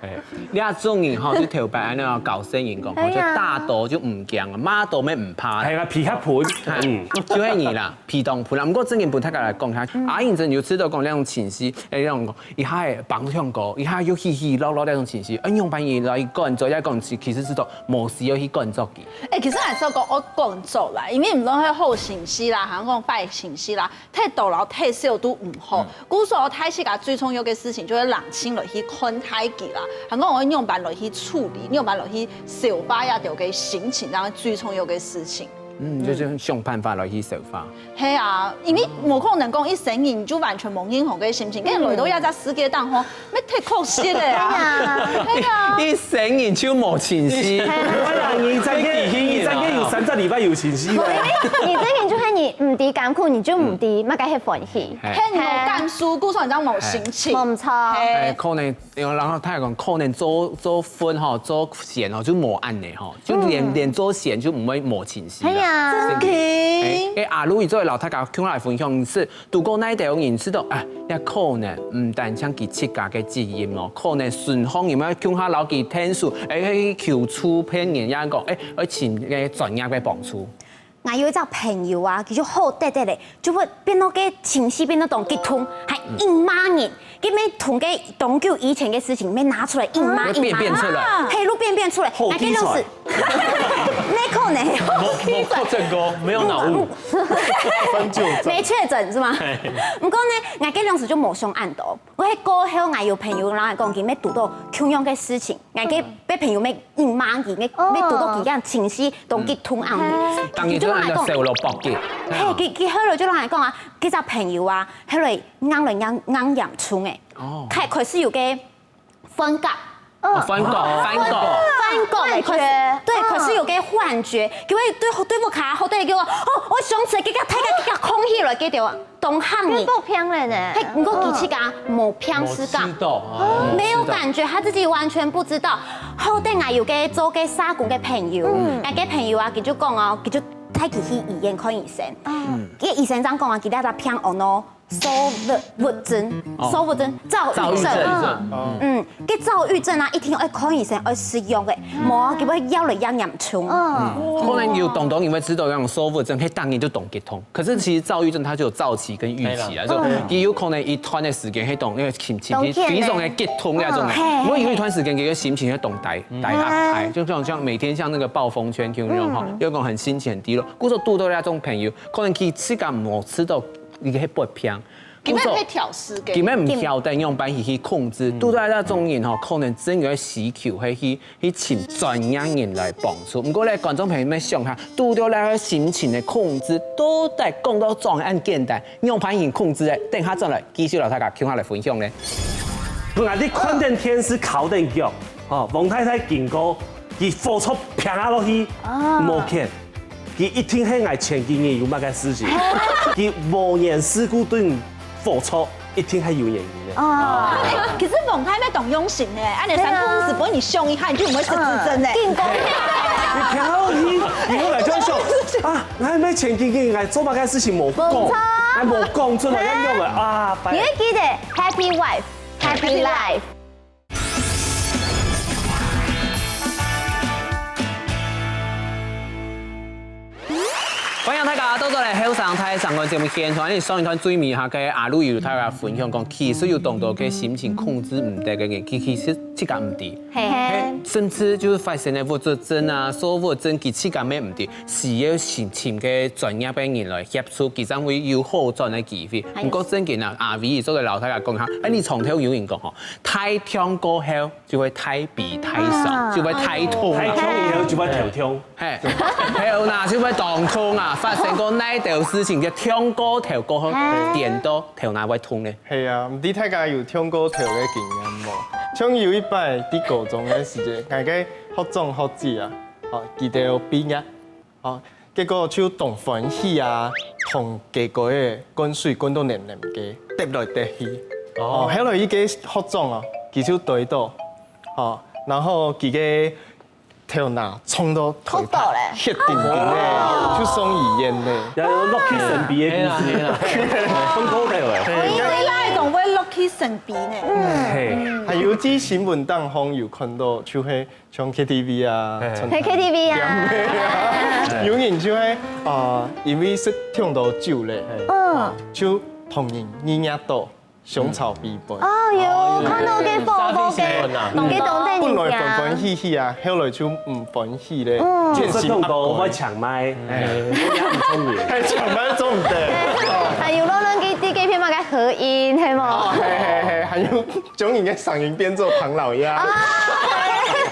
哎，你啊，中人吼，就頭擺恁樣教細人講，吼，就打倒就毋驚，罵倒乜毋怕。係啊，皮較翸，嗯，就係你啦，皮當翸啦。毋過正經分大家來講一下，阿英真有試著講這種情緒，誒，這種講一下會放唱歌，一下又起起落落這種情緒，誒，仰般來管做，也講其實係都無需要去管做佢。誒，其實還係講愛管做啦，因為毋論係好情緒啦，還係講壞情緒啦， 忒多摎忒少都毋好。故所大自家最重要个事情就係冷靜落去看待佢啦，還講愛仰般落去處理，仰般落去消化這兜个心情，這樣最重要个事情。嗯，就係想辦法來去消化。係啊，因為無可能講一生人就完全無任何个心情，跟來到這隻世界當中， 乜忒可惜个啊。係啊。係啊。一生人就無情緒。哎呀，你真个，你真个有三隻禮拜有情緒哦。你真个就係你毋知艱苦，你就毋知麼个係歡喜。係。係你無感受，故所你正無心情。無錯。係。哎，可能，然後他還講，可能做，做分吼，做仙吼，就無恁呢吼，就連，連做仙就毋會無情緒啦。係啊。真个。哎，哎，阿如，你做得摎大家共下來分享，係 如果哪兜人知道，啊，也可能毋單淨佢自家个責任哦，可能順風人愛共下摎佢𢯭手，愛去求助別人，也講，哎，愛尋个專業个幫助。𠊎有一隻朋友啊，佢就好得得咧，就會變到个情緒變到當激動，還硬罵人，佢乜同个當久以前个事情，乜拿出來硬罵，硬罵，變變出來。係，就變變出來。後踢出來。𠊎个老師， 沒可能。沒，沒確診過，沒有腦霧。翻舊帳。沒確診是嗎？嘿。毋過呢，𠊎个老師就無想恁多。𠊎係過後，𠊎有朋友摎𠊎講，佢乜堵到共樣个事情，𠊎个，嗯。別朋友乜硬罵佢，乜，哦。乜堵到佢樣情緒當激動恁樣。嗯。當然就摎𠊎講，就按照小蘿蔔嘅。嘿，佢，佢後來就摎𠊎講啊，佢隻朋友啊，後來硬來硬，硬嚴重誒。哦。開，開始有个 幻覺。哦，幻覺，幻覺。幻覺，幻覺，可是，對，嗯。可是有个幻覺，就會對，對屋下，好得个，哦，𠊎想起來，這個，這個，這個空氣來，這個，當嚇人。你不偏了呢？嘿，毋過佢自家無病識感，無知道啊，沒有感覺，他自己完全不知道。好得𠊎有个做个社工个朋友，嗯。𠊎个朋友啊，佢就講哦，佢就帶佢去醫院看醫生。嗯。个醫生正講啊，佢這隻病哦喏， 躁鬱，鬱症，哦。躁鬱症，躁鬱症。躁鬱症。嗯。嗯，个躁鬱症啊，一定愛看醫生，愛食藥个，無啊，佢會越來越嚴重。嗯。可能有當多人會知道，像躁鬱症，嘿，當然就當激動。可是其實躁鬱症它就有躁期跟鬱期啊，對啦。所以佢有可能一段个時間，嘿，當那個情，情緒當天呢。非常的激動那種的。嗯。嘿，嘿，嘿。因為有一段時間，佢个心情會當低，低下來，嗯。就像，像每天像那個暴風圈，有沒有哈？嗯。有一種很心情很低落。故所堵到那種朋友，可能佢自家無知道 你个係發病。根本會調適个。根本毋曉得樣般去，去控制。嗯。堵到這種人吼，可能真有需求，係去，去尋專業人來幫助。毋過咧，觀眾朋友們想下，堵到這个心情的控制，到底講到做恁簡單，樣般去控制咧？等下轉來，繼續摎大家共下來分享咧。本來你看等電視，靠等腳，吼，王太太經過，佢火車平下落去，哦。無譴。 佢一定係𠊎前幾日有麼个事情，佢無緣事故對你火車，一定係有原因个。哦。欸，其實王太太當用心呢，恁樣三不五時分你想一下，你就毋會失智症呢。嗯，緊講。你聽到佢，你後來就會想，啊，𠊎係毋係前幾日𠊎做麼个事情無講，無錯。𠊎無講出來，恁樣个啊，你會記得Happy wife, Happy life。 歡迎大家倒轉來後生大聲公節目現場。上一段最尾哈，个阿路有摎大家分享講，其實有當多个心情控制毋得个人，其，其實自家毋知。嘿。嘿，甚至就係發生个抑鬱症啊、躁鬱症，佢自家乜毋知，需要尋，尋个專業个人來協助，佢正會有好轉个機會。哎喲。毋過正經啊，阿偉做个摎大家講哈，哎，你常聽有人講吼，大痛過後 就會大悲大爽，啊。就會大痛啊。大痛以後就會頭痛。嘿，頭那就會當痛啊，發生過哪兜事情，就痛過頭過後，哎。顛倒頭那會痛呢？係啊，毋知大家有痛過頭个經驗無？像有一擺，在高中个時節，𠊎个學長學姐啊，哦，佢兜畢業， 哦，結果就當歡喜啊，同街角个灌水灌到黏黏个，趯來趯去。哦。哦，後來一个學長哦，佢就跌倒，哦，然後佢个頭那撞到台北，痛到咧。血淋淋个，就送醫院咧。也有落去生病个故事。嘿啦，嘿啦。痛過頭咧。嘿，你哪會當會落去去生病呢。嗯，係，還有在新聞當中有看到，就係像K T V啊，唱去K T V啊，有人就係啊，因為食忒多酒咧，嗯，就同人日夜到，相吵比分。哦，有看到个報報个，个當地本來歡歡喜喜啊，後來就毋歡喜咧，嗯，見識當多會搶麥，哎，也很聰明，還搶麥做毋得。還有亂亂个，个片嘛个合音，係無？係係係，還有 將人个聲音變做唐老鴨。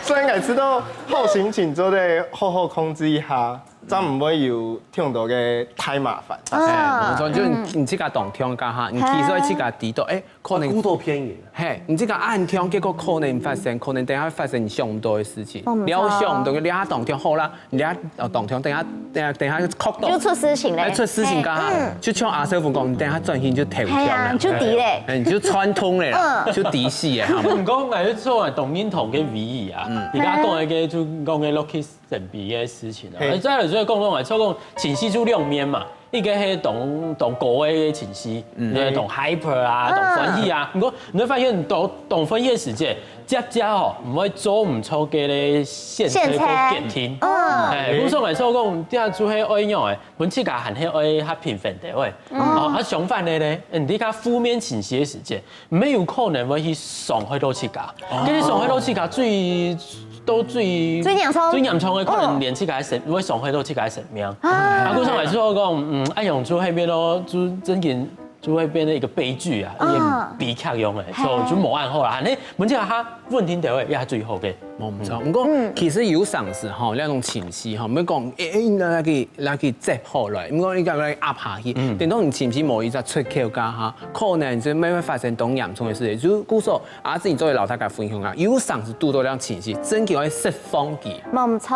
所以𠊎知道好心情做得好好控制一下，正毋會有忒多个大麻煩。哎，無錯，就你你自家當暢个哈，你其實自家知道，哎，可能孤島偏遠，嘿，你自家恁暢，結果可能發生，可能等下發生想毋到个事情，你想毋到个，你下當暢好啦， 你啊，哦，當暢，等下，等下，等下，哭到，就出事情咧，哎，出事情个哈，就像阿師傅講，你等下轉去就頭痛，係啊，就知咧，哎，你就穿通咧，就知死个哈。毋過，𠊎就做啊，當認同个V E啊，你剛剛講个就講个Loki神秘个事情啊，哎，再來就講講啊，就講情緒就兩面嘛，一個係當當高个情緒，你當 hyper 啊，當歡喜啊，毋過你會發現當當歡喜个時節，接接吼，毋會做毋著个咧，現在个決定。 哎，故所來說講，這就係愛仰欸，分自家還係愛較平衡个喂。哦，啊相反个咧，你這个負面情緒个時節，毋係有可能會去傷害到自家，跟你傷害到自家最到最最嚴重最嚴重个可能連自家个生會傷害到自家个生命。啊，故所來說講，嗯，愛用出後面咯，就真正 就會變成一個悲劇啊，一個悲劇樣个，所以就無恁好啦。恁呢，文姐她穩定个話，也最好个。無毋著，毋過其實有常時吼，那種情緒吼，毋好講，哎哎，那去那去接好來，毋過你講來壓下去，等到你情緒無一隻出口个哈，可能就會發生當嚴重个事情。就故所，阿志你做為老大家分享啊，有常時堵到這種情緒，真叫愛釋放佢。無毋著，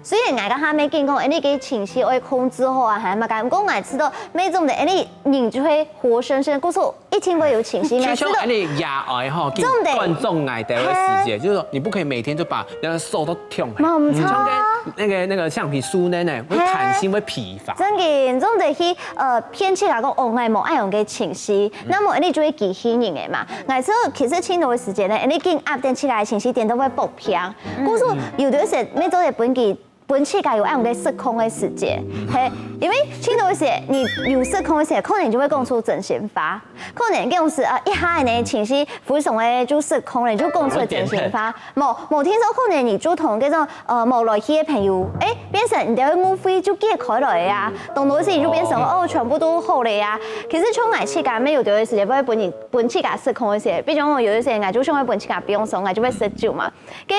雖然𠊎个下面緊講，哎，你个情緒愛控制好啊，還係麼个，毋過𠊎知道，每種个，哎，你人就會 活生生，故所一定會有情緒，就像你也愛吼，觀眾愛个時節，就是說你不可以每天就把那個手都痛，無毋著，那個那個橡皮書呢呢，會彈性會疲乏。真个，總得去呃騙自家講，哦，𠊎無恁樣个情緒，那麼你就會機器人个嘛。𠊎說其實盡多个時節呢，你緊壓等自家个情緒，等到會爆棚。故所有个時，每做得分佢 分自家有恁樣个失控个時節，係，因為盡多時你有失控个時節，可能就會講出真心話，可能講係啊一下呢情緒非常个就失控了，就講出真心話。無無聽說可能你就同該種呃無來氣个朋友，哎，變成你个誤會就解開來啊，當多事情就變成哦全部都好了啊。其實像𠊎自家，有个時節會分你分自家失控个時節，比如講有个時節，𠊎就想愛分自家放鬆，𠊎就會食酒嘛。 个，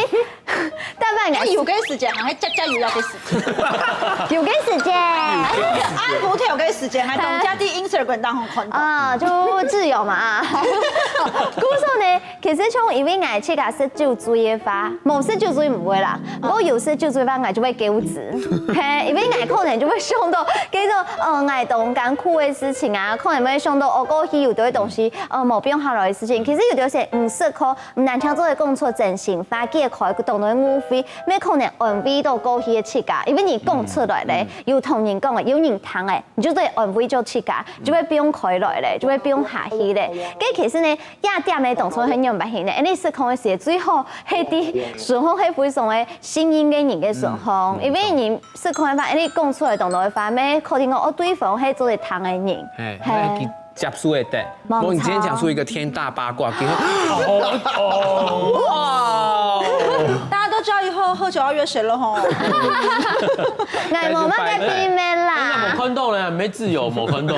但係𠊎有个時節，還係接接有个時節，有个時節，愛無條个時節，還當加在Instagram當中看到。啊，就自由嘛。故所呢，其實像因為𠊎自家食酒醉个話，無食酒醉毋會啦，毋過有食酒醉个話，𠊎就會噭眵。係，因為𠊎可能就會想到，該種呃，𠊎當艱苦个事情啊，可能會想到哦，過去有兜東西，呃，無放下來个事情。其實有兜時毋適合 毋單淨做得講出真心話，解開當多誤會，乜可能安慰到過去个自家，因為你講出來咧，有同人講个，有人聽个，你就做得安慰著自家，就會放開來咧，就會放下去咧。該其實呢，這點呢，當初很有辦法呢，你失控个時，最好係在時候係非常个信任个人个時候，因為你失控个話，你講出來當多个話，乜確定講哦，對方係做得聽个人，係，係。 接受个得，無錯。你今天講出一個天大八卦，給，哦哦，哇！大家都知道以後喝酒要約誰了吼。哎，我們的弟妹啦，無看到呢，沒自由，無看到。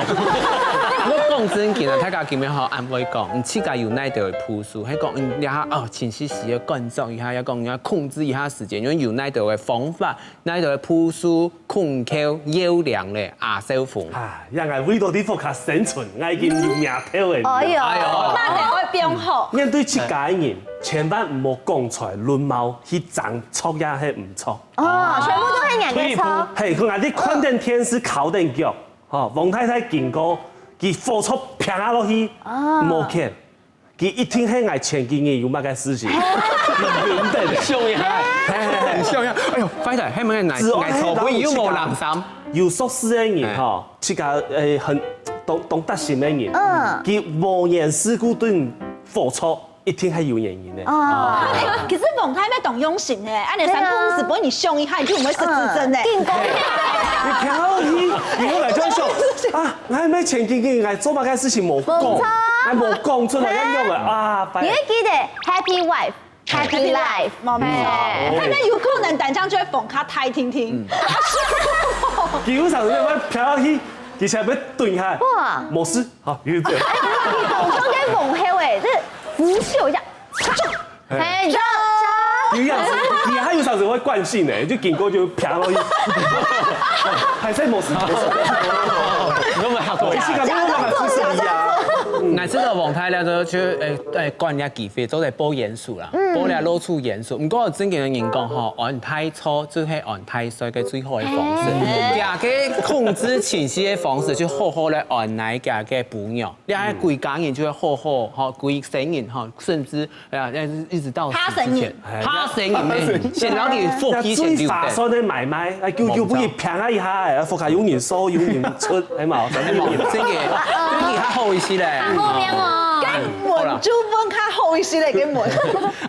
我講真个啊，大家今日好安慰講，你自家有哪兜个步數，還講你下哦，情緒時要觀眾一下，要講你要控制一下時間，因為有哪兜个方法，哪兜个步數，控口要領咧，阿少峰。啊，讓俺為到你屋下生存，俺已經有名頭个。哎呦，哎呦那你會變好。面對自家个人，千萬毋好講出來論貌，去爭著也係毋著。哦，全部都係人个錯。嘿，佢講你看等電視，靠等腳，吼，王太太經過，佢火車平下落去，無欠，佢一定係𠊎前幾日有麼个事情，等等。凶一下，很像呀。哎呦，壞了，還沒來，只愛來錯，我又無冷衫。有熟事个人吼，自家誒很當，當得心个人，嗯。佢無緣世故對你付出，一定係有原因个。哦。欸，其實王太妹當用心呢，恁樣三不五時分你想一下，你就毋會失智症呢。嗯，緊講。你聽落去，你後來就會想，啊，𠊎係毋係前幾日𠊎做麼个事情無講，無錯。𠊎無講出來，恁樣个啊，拜。你會記得Happy Wife。 Happy life，無錯。嘿。但係有可能等下就會放較大聽聽。佢有常時會飄落去，其實會蹲下。哇。無事，好，有點。你講中間往後欸，這扶手一下，嘿，就。有樣子，佢還有常時會慣性欸，就經過就飄落去。還在無事，無事。你有沒有嚇到？其實感覺我蠻出神一樣。𠊎知道王太妹就，就，欸，欸，管人家幾歲，做得保嚴 肅啦，嗯。無了露出嚴肅。毋過正經个人講吼，安大錯就係安大衰个最好个方式。嘿。佢个控制情緒个方式，就好好來安撫佢个餔娘。你看歸家人就會好好，吼，歸生人，吼，甚至，哎呀，一直到死之前。下生人。哎，下生人，嗯，先讓佢福氣先留等。最划算个買賣，哎，久久不如平啊一下，哎，福氣有人收，有人出，哎嘛，哎嘛，真个，對你較好一些咧。較好命哦。好啦。 問就問較好一些个問。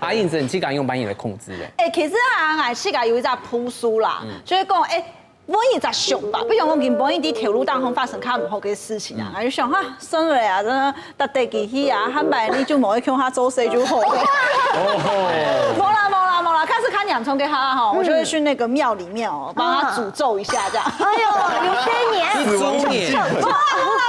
阿英子，你自家用般樣來控制咧？欸，其實啊，𠊎自家有一隻步數啦，嗯。就係講，欸，問一隻想法，比如講，今晡日在頭路當中發生較毋好个事情啊，嗯。𠊎就想哈，算了啊，真个，值得佢去啊，下擺你就莫去共下做事就好了。哦吼。無啦，無啦，無啦，假使較嚴重个哈吼，嗯。我就會去那個廟裡面哦，幫他詛咒一下這樣。哎呦，有些年。一週年。無啦，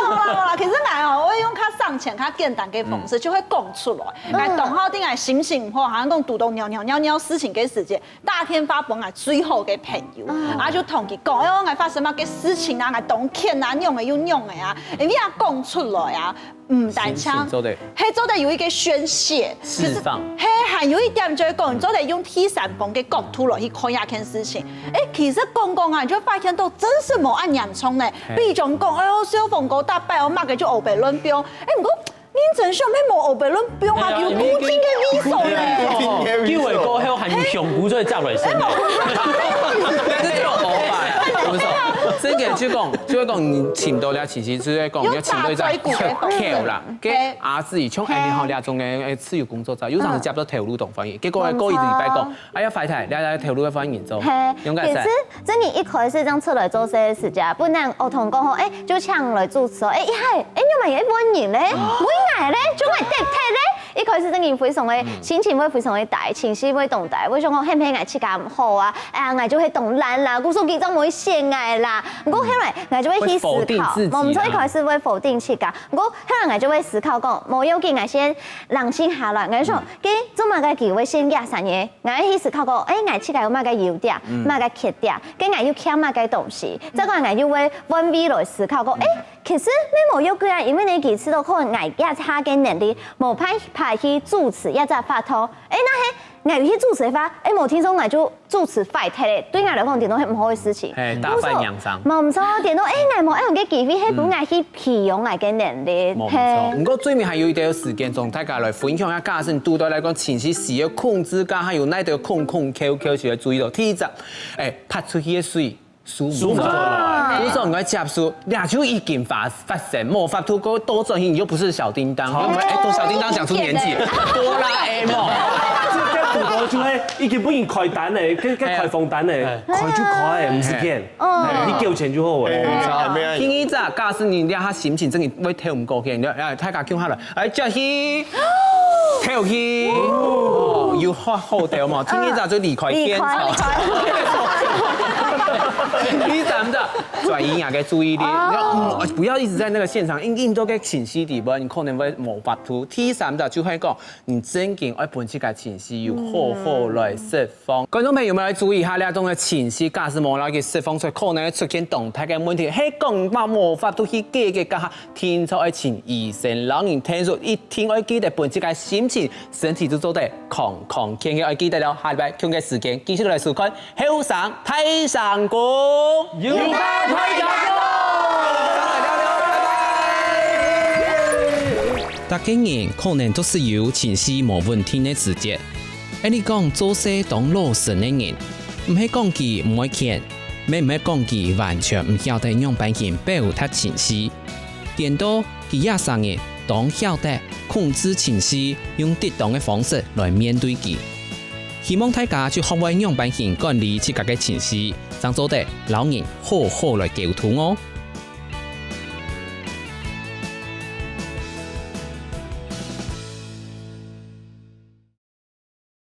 無啦，無啦，無啦，其實𠊎哦，我會用較省錢、較簡單个方式，嗯。就會講出來。 嗯。𠊎當好，定𠊎心情毋好，好像講堵到鳥鳥鳥鳥事情个時節，打電話分𠊎最好个朋友，嗯。然後就同佢講，哎喲，𠊎發生麼个事情啊，𠊎當譴啊，仰仔又仰仔啊，因為啊講出來啊，毋單淨，心情做得。係做得有一個宣洩，釋放。可是，係，還有一點就係講，你做得用第三方个角度來去看這件事情。欸，其實講講啊，你就會發現到真係無恁嚴重呢。係。比如講，哎喲，小鳳哥大伯哦，麼个就烏白亂飆。欸，毋過 認真想，係無烏白亂飆啊，哎呀，有固定个位所呢。固定个位所。久了過後還有香菇就會接落來身。哎，無。這就有頭髮。不是，這個就講，就會講你尋到了，其實就會講，你要尋到一隻有打嘴鼓个方式。口啦，給阿志，像哎，你好，這種个，哎，自由工作者，有常接到頭路同反應，結果過一禮拜講，哎呀，壞忒，你來頭路个反應做，嘿，用个啥？其實 真个一開始正出來做事个時節，本來學堂講吼，欸，就請來主持哦，欸，一下，欸，你嘛也問人咧，問𠊎咧，就𠊎得忒咧。一開始真个非常个心情會非常个低，情緒會當低，會想講，係毋係𠊎自家毋好啊？哎呀，𠊎就會當爛啦，故所佢正無會選𠊎啦。毋過後來𠊎就會去思考，會否定自己啦。無，毋錯，一開始會否定自家，毋過後來𠊎就會思考講，無要緊，𠊎先冷靜下來，𠊎就想，該做麼个佢會選這儕呢？ 𠊎去思考講，欸，𠊎自家有麼个優點，嗯。麼个缺點，跟𠊎又欠麼个東西。再過來𠊎又會換位來思考講，欸，其實乜無要緊啊，因為呢，其實都可能𠊎這下个能力，無辦法去主持這隻活動。欸，若係𠊎有去主持个話，欸，無聽說𠊎就主持壞忒咧，對𠊎來講，點都係毋好个事情。嘿，大壞娘娘。無錯，點都，欸，𠊎無恁樣个機會，係分𠊎去培養𠊎个能力。無錯，嘿。毋過最尾還有一點時間，同大家來分享一下，假使你堵到來講情緒需要控制，該還有哪兜空空竅竅需要注意到？第一隻，欸，潑出去个水，收毋著來。收毋著來。收毋著來，接受，這就已經發，發生，無法度過倒轉去，你又不是小叮噹，好。欸，都小叮噹講出年紀，哆啦A夢。這堵到就會已經分人開單咧，該，該開罰單咧，哎。開就開，毋使驚。 嗯。你繳錢就好欸。哎，第二隻，假使你這下心情真个會透毋過去，你就，哎，大家共下來，哎，接去，透去，哦，有好好个嘛。第二隻就離開現場。離開，離開。第三隻，轉移人个注意力，哦。你要，嗯，不要一直在那個現場，因，因為該情緒底背，你可能會無法度。第三隻就係講，你真經愛分自家情緒有好好來釋放。 觀眾朋友們來注意一下，這種个情緒假使無來去釋放出來，可能會出現當大个問題。係講嘛無法度去解決，該下定著愛請醫生，摎人聽說一定愛記得分自家心情、身體都做得康康健健，愛記得哦。下禮拜共个時間繼續來收看《後生大聲公》。有話大聲公。 逐個人可能都係有情緒無穩定个時節。𠊎俚講做事當老成个人，毋係講佢毋會譴，乜毋係講佢完全毋曉得仰般形表達情緒。顛倒佢這儕人當曉得控制情緒，用適當个方式來面對佢。希望大家就學會仰般形管理自家个情緒，正做得摎人好好來溝通哦。